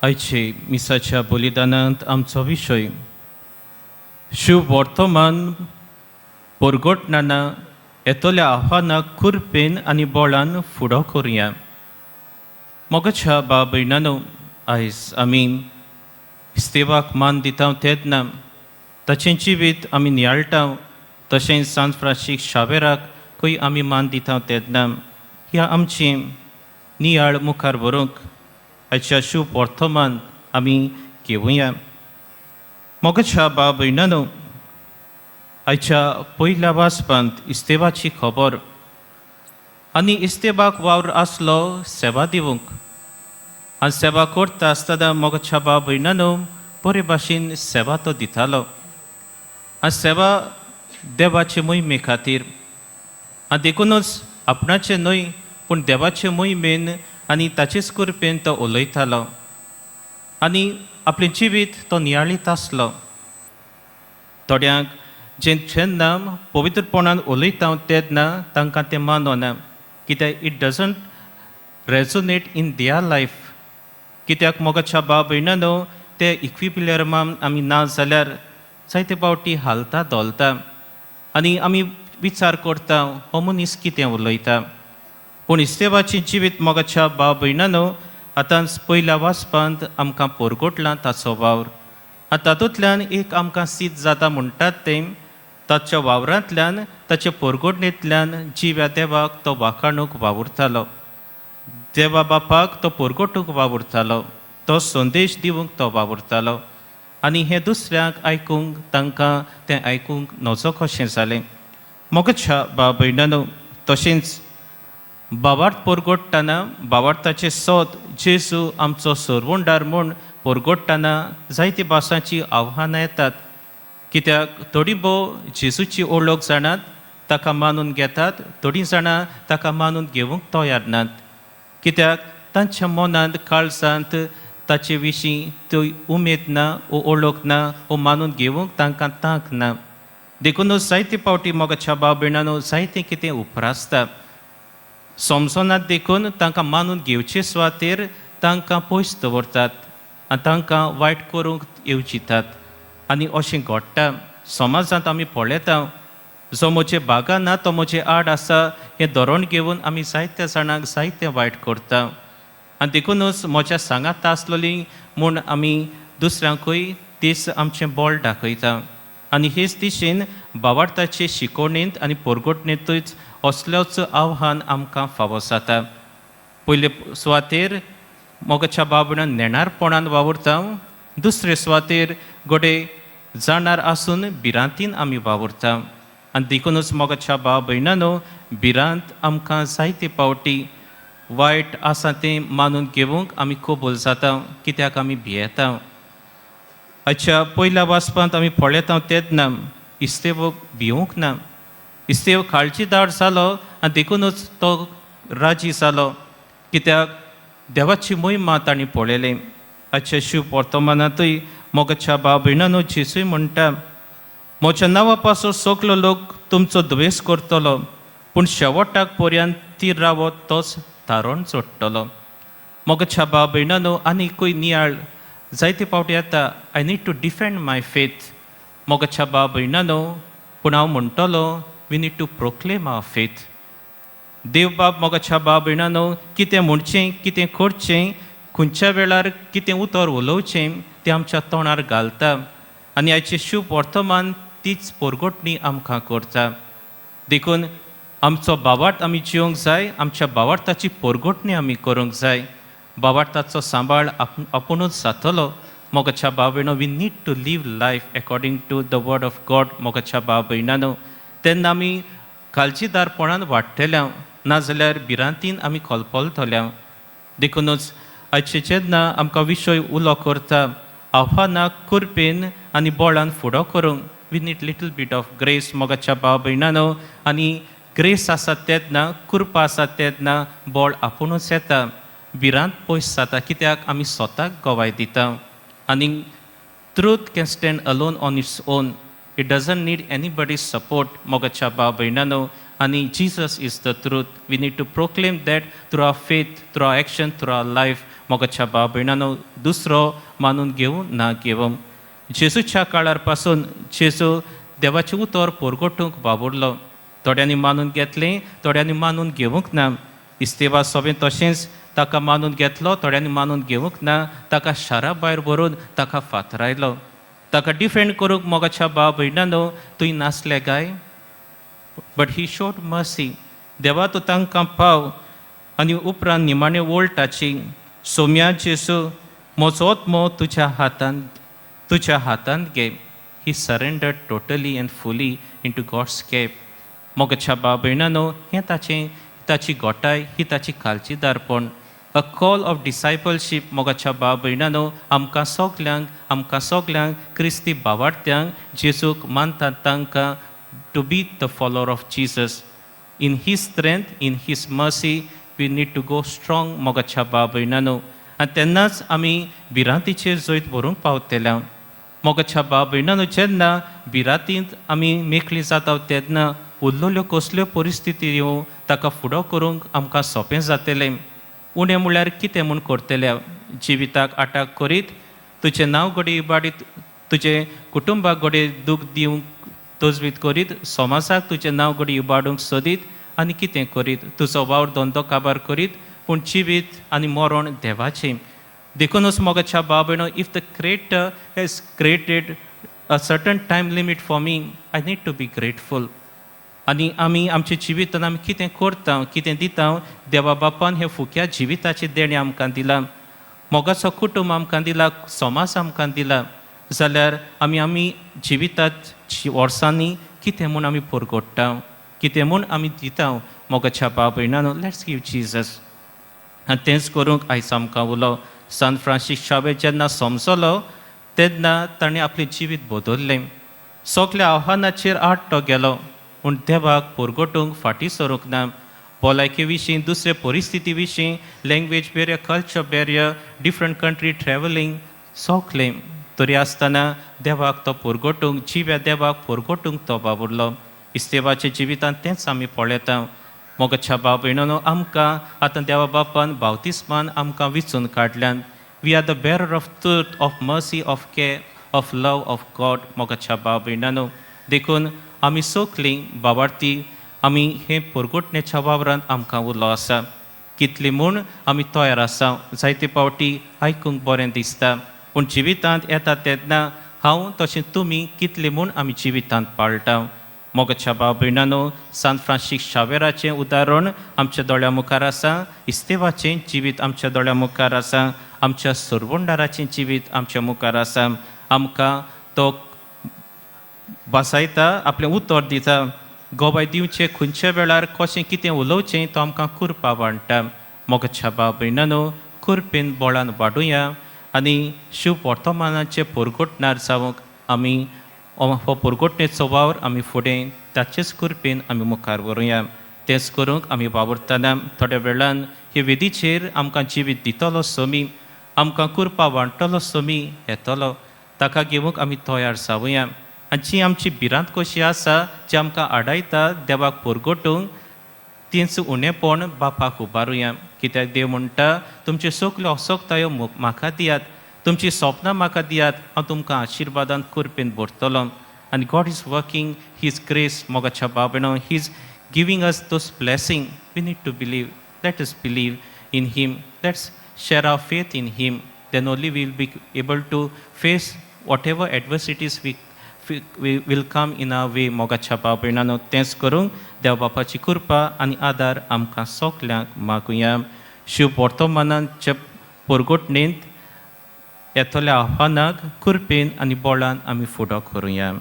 आयचे मिसाच्या बलिदानांत आमचो विशय शुभ वर्तमान परगटनाना येतल्या आव्हानाक कुरपेन आनी बळान फुडो करुया. मोगाच्या बा भयणानो, आयज आमी इस्तेवाक मान दिता तेन्ना ताचें जिवीत आमी नियाळटा. तशेंच सांत फ्रांसीस शावेराक खंय आमी मान दिता तेन्ना ह्या आमची नियाळ मुखार व्हरूंक आयच्या शुभ वर्तमान आमी घेवया. मोगाच्या बा भयणानो, आयच्या पयल्या वाचपांत इस्तेवाची खबर आनी इस्तेबाक वावर आसलो सेवा दिवंक आनी सेवा करता आसतना, मोगाच्या बा भयणानो, बरे भाशेन सेवा तो दितालो आनी सेवा देवाचे मोहिमे खातीर आनी देखूनच आपणाचें न्हय पूण देवाचे मोहिमेन आनी ताचेच कृपेन तो उलयतालो आनी आपलें जिवीत तो नियाळीत आसलो. थोड्यांक जे जेन्ना पवित्रपणान उलयता तेन्ना तांकां तें मानवना, कित्याक it doesn't resonate in their life. कित्याक मोगाच्या बा भयणानो, ते इक्विपिलियमान आमी ना जाल्यार जायते फावटी हालता धोलता आनी आमी विचार करता, हो मनीस कितें उलयता? पूण इस्तेवाचें जिवीत, मोगाच्या भाव भयणानो, आतांच पयल्या वाचपांत आमकां परगटलां ताचो वावर आनी तातूंतल्यान एक आमकां सीद जाता म्हणटात तें, ताच्या वावरांतल्यान, ताचे परगटणेंतल्यान जिव्या देवाक तो वाखाणूक वावुरतालो, देवा बापाक तो परगटूंक वावुरतालो, तो संदेश दिवंक तो वावुरतालो आनी हें दुसऱ्यांक आयकूंक, तांकां तें आयकूंक नजो कशें जालें. मोगाच्या बा भयणानो, तशेंच बावार्थ परगटतना, बावार्थाचें सत, जेजू आमचो सरवंडार म्हूण परगटतना जायती भासांची आव्हानां येतात. कित्याक थोडीं भोव जेजूची ओळख जाणात, ताका मानून घेतात, थोडीं जाणां ताका मानून घेवंक तयार नात. कित्याक तांच्या मनांत, काळजांत ताचे विशीं त्यो उमेद ना वो ओळख ना वो मानून घेवंक तांकां तांक ना. देखूनच जायते फावटी, मोगाच्या भाव भयणानो, जायतें कितें उप्रासता. समजनात देखून तांकां मानून घेवचे सुवातेर तांकां पयस दवरतात आनी तांकां वायट करूंक येवजितात. आनी अशें घडटा समाजांत, आमी पळयता. जो म्हजे बागा ना तो म्हजे आड आसा हें धोरण घेवन आमी जायत्या जाणांक जायतें वायट करता. आनी देखूनच म्हज्या सांगात आसलेली म्हूण आमी दुसऱ्यांकूय तीच आमचें बळ दाखयता. आनी हेच दिशेन बावार्थाचे शिकवणेंत आनी परगटणेंतूच असलोच आव्हान आमकां फावो जाता. पयले सुवातेर, मोगाच्या बाबणान, नेणारपणान वावुरता, दुसरे सुवातेर घडये जाणार आसून भिरांतीन आमी वावुरता. आनी देखूनच, मोगाच्या भाव भयणानो, भिरांत आमकां जायते फावटी वायट आसा तें मानून घेवंक आमी कबूल जाता, कित्याक आमी भियेता. आयच्या पयल्या वाचपांत आमी पळयता तेन्ना इस्तेव भिवूंक ना. इस्तेव काळजीदार जालो आनी देखूनच तो राजी जालो, कित्याक देवाची मोहिमा तांणी पळयली. आयच्या शुभ वर्तमानांतूय, मोगाच्या भाव भयणानो, जेजूय म्हणटा, म्हज्या नांवा पासून सगलो लोक तुमचो द्वेस करतलो, पूण शेवटाक पर्यंत थीर रावत तोच तारण जोडटलो. मोगाच्या भाव भयणानो, आनीकूय नियाळ जायते फावटी येता, I need to defend my faith. मोगाच्या भाव भयणानो, पूण हांव म्हणटलो, we need to proclaim our faith. देव बाब, मोगाच्या भाव भयणानो, कितें म्हणचें, कितें करचें, खंयच्या वेळार कितें उतर उलोवचें तें आमच्या तोंडार घालता. आनी आयचें शुभ वर्तमान तीच परगटणी आमकां करता. देखून आमचो भावार्थ आमी जिवंक जाय, आमच्या भावार्थाची परगटणी आमी करूंक जाय. भावार्थाचो सांबाळ आपुणूच जातलो. मोगाच्या भाव भयणो, we need to live life according to the word of God. मोगाच्या भाव भयणानो, तेन्ना आमी काळजीदारपणान वाडटल्या, नाजाल्यार भिरांतीन आमी कोलपोलतल्या. देखूनच आयचे जेन्ना आमकां विशय उलो करता, आव्हानाक कुरपेन आनी बळान फुडो करूंक we need little bit of grace. मोगाच्या भाव भयणानो, आनी ग्रेस आसा तेन्ना, कृपा आसा तेन्ना बळ आपुणूच येता, भिरांत पयस जाता, कित्याक आमी स्वताक गवाय दिता. आनी truth can stand alone on its own. It doesn't need anybody's support. मोगाच्या भाव भयणानो. आनी Jesus is the truth. We need to proclaim that through our faith, through our action, through our life. मोगाच्या भाव भयणानो, दुसरो मानून घेवं ना घेवं, जेजूच्या काळार पासून जेजू देवाचें उतर परगटूंक वावुरलो. थोड्यांनी मानून घेतलें, थोड्यांनी मानून घेवंक ना. इस्तेवा सोबें तशेंच, ताका मानून घेतलो, थोड्यांनी मानून घेवंक ना. ताका शारा भायर व्हरून ताका फातरायलो. ताका डिफेंड करूंक, मोगाच्या भाव भयणानो, थंय नासले काय? But he showed mercy. देवा, तूं तांकां पाव. आनी उपरांत निमाणे वोल्टाची, सोम्या जेसू, म्हजो आत्मो तुज्या हातांत घे. He surrendered totally and fully into God's care. मोगाच्या भाव भयणानो, हें ताचें ताची गोटाय, ही ताची काळजीदारपण, अ कॉल ऑफ डिसायपलशीप. मोगाच्या भाव भयणानो, आमकां सगल्यांक क्रिस्ती भावार्थ्यांक, जेजूक मानतात तांकां, to be the follower of Jesus. In His strength, in His mercy, we need to go strong. मोगाच्या भाव भयणानो, आनी तेन्नाच आमी भिरांतीचेर जैत व्हरूंक पावतले. मोगाच्या भाव भयणानो, जेन्ना भिरांतींत आमी मेकळी जाता, तेन्ना उरलेल्यो कसल्यो परिस्थिती येवं, ताका फुडो करूंक आमकां सोंपें जातलें. उणें म्हणल्यार कितें म्हूण करतले? जिविताक आटाक करीत, तुजें नांव घडये इबाडीत, तुजें कुटुंबाक घडये दूख दिवंक तजवीज करीत, समाजाक तुजें नांव घडये इबाडूंक सोदीत आनी कितें करीत, तुजो वावर धंदो काबार करीत. पूण जिवीत आनी मरण देवाचें. देखूनच मोगाच्या भाव भयणो, if the Creator has created a certain time limit for me, I need to be grateful. आनी आमी आमच्या जिवितान आमी कितें करता, कितें दिता? देवा बापान हें फुक्या जिविताचें देणें आमकां दिलां, मोगाचो कुटुंब आमकां दिला, समाज आमकां दिला, जाल्यार आमी जिवितात वर्सांनी कितें म्हूण आमी परगट्टा, कितें म्हूण आमी दिता? मोगाच्या भाव भयणानो, let's give Jesus. आनी तेंच करूंक आयज आमकां उलो. सान फ्रांसीस शावे जेन्ना समजलो, तेन्ना ताणें आपलें जिवीत बदललें. सगल्या आव्हानाचेर आड तो गेलो, पूण देवाक परगटूंक फाटीं सरूंक ना. भलायके विशीं, दुसरे परिस्थिती विशीं, language barrier, culture barrier, different country travelling, सगलें तरी आसतना देवाक तो परगटूंक, जिव्या देवाक परगटूंक तो वावुरलो. इस्तेवाच्या जिवितांत तेंच आमी पळयता. मोगाच्या भाव भयणानो, आमकां आतां देवा बापान बावतिस्मान आमकां विचून काडल्यान. We are the bearer of truth, of mercy, of care, of love of God. मोगाच्या भाव भयणानो, देखून आमी सगलीं बाबार्थी आमी हे परगटणेच्या वावरांत आमकां उलो आसा. कितली म्हूण आमी तयार आसा? जायते फावटी आयकूंक बरें दिसता, पूण जिवितांत येता तेन्ना हांव तशें तुमी कितले म्हूण आमी जिवितांत पाळटा? मोगाच्या भाव भयणानो, सान फ्रांसीस शावेराचें उदाहरण आमच्या दोळ्या मुखार आसा, इस्तेवाचें जिवीत आमच्या दोळ्या मुखार आसा, आमच्या सरवंडाराचें जिवीत आमच्या मुखार आसा. आमकां तो बसयता, आपलें उतर दिता, गवाय दिवचें, खंयच्या वेळार कशें कितें उलोवचें, तो आमकां कृपा वांट्टा. मोगाच्या भाव भयणानो, कृपेन बळान वाडुया आनी शिव वर्तमानाचे परगटणार जावंक आमी हो परगटणेचो वावर आमी फुडें ताचेच कृपेन आमी मुखार व्हरुया. तेंच करूंक आमी वावुरतना थोड्या वेळान हे वेदीचेर आमकां जिवीत दितलो समी, आमकां कृपा वांट्टलो समी येतलो. ताका घेवंक आमी तयार जावया आनी जी आमची भिरांत कशी आसा, जी आमकां आडायता देवाक परगटूंक, तींच उणेपण बापाक उबारुया. कित्याक देव म्हणटा, तुमच्यो सगल्यो असक्तायो म्हाका दियात, तुमची सपनां म्हाका दियात, हांव तुमकां आशिर्वादान कृपेन भरतलो. आनी God is working His grace. मोगाच्या बाबेनो, He is giving us those blessing. We need to believe. Let us believe in Him. Let's share our faith in Him. Then only we will be able to face whatever adversities we will come in our way. मोगाच्या भाव भयणानो, तेंच करूंक देव बापाची कृपा आनी आदार आमकां सगल्यांक मागुया. शिव वर्तमानाच्या परगटणेंत येतल्या आव्हानाक कृपेन आनी बळान आमी फुडो करुया.